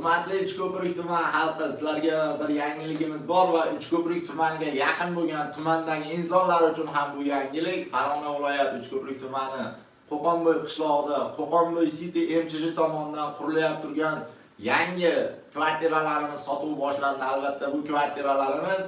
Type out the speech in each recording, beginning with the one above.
Hurmatli Uchko'prik tumani xalqi, sizlarga bir yangiligimiz bor va Uchko'prik tumaniga yaqin bo'lgan tumandagi insonlar uchun ham bu yangilik. Farg'ona viloyati Uchko'prik tumani Qo'qonbo'y qishlog'ida Qo'qonbo'y City MCJ tomonidan qurilayotgan turgan yangi kvartiralarimiz sotuv boshlandi. Albatta bu kvartiralarimiz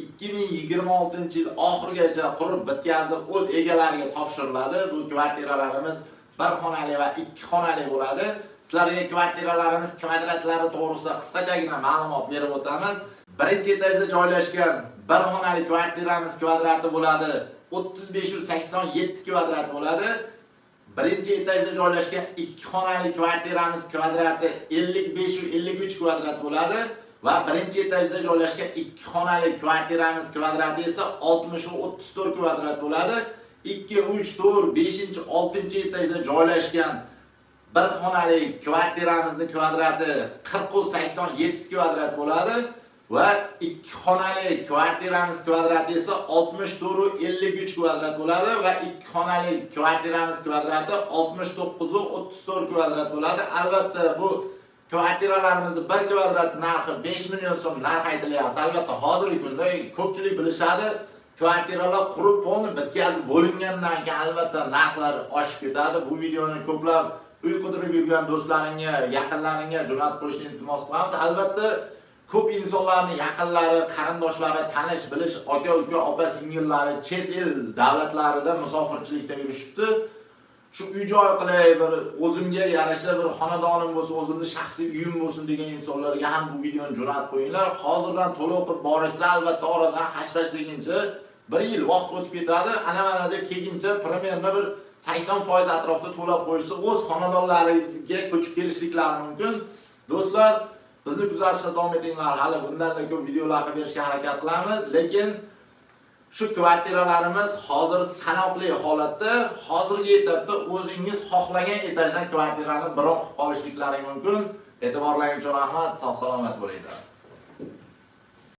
2026-yil oxirigacha qurib bitkazib o'z egalariga topshiriladi. Bu kvartiralarimiz bir xonali va ikki xonali bo'ladi. Sizlarga kvartiralarimiz kvadratlari to'g'risida qisqachagina ma'lumot berib o'tamiz. Birinchi etajda joylashgan bir xonali kvartiramiz kvadrati bo'ladi 35,87 kvadrat bo'ladi. Birinchi etajda joylashgan ikki xonali kvartiramiz kvadrati 55,53 kvadrat bo'ladi va birinchi etajda joylashgan ikki xonali kvartiramiz kvadrati esa 60,34 kvadrat bo'ladi. 2, 3, 4, 5, 6 etajda joylashgan bir xonali kvartiramizning kvadrati 40,87 kvadrat bo'ladi va ikki xonali kvartiramiz kvadrati esa 64,53 kvadrat bo'ladi va ikki xonali kvartiramiz kvadrati 69,34 kvadrat bo'ladi. Albatta bu kvartiralarimizni bir kvadrat narxi 5 million so'm narx aytilyapti. Albatta hozirgi kunda ko'pchilik bilishadi, kvartiralar qurib polni bitkazib bo'lingandan keyin albatta narxlar oshib ketadi. Bu videoni ko'plab uy qidirib yurgan do'stlaringga, yaqinlaringga jo'natib qo'yishni iltimos qilamiz. Albatta ko'p insonlarning yaqinlari, qarindoshlari, tanish bilish, aka uka, opa singillari chet el davlatlarida musofirchilikda yurishibdi. Shu uy joy qilay, bir o'zimga yarasha bir xonadonim bo'lsin, o'zimni shaxsiy uyim bo'lsin degan insonlarga ham bu videoni jo'natib qo'yinglar. Hozirdan to'lov qilib borishsa, albatta oradan hashlash deguncha bir yil vaqt o'tib ketadi. Ana mana deb kelguncha примерно bir 80% atrofida to'lab qo'yishsa, o'z xonadonlariga ko'chib kelishliklari mumkin. Do'stlar, bizni kuzatishda davom etinglar. Hali bundan-da ko'p videolar qilib berishga harakat qilamiz, lekin shu kvartiralarimiz hozir sanoqli holatda, hozirgi etapda o'zingiz xohlagan etajdan kvartirani biroq qilib qolishliklaring mumkin. E'tiborlaring uchun rahmat, sog' salomat bo'linglar.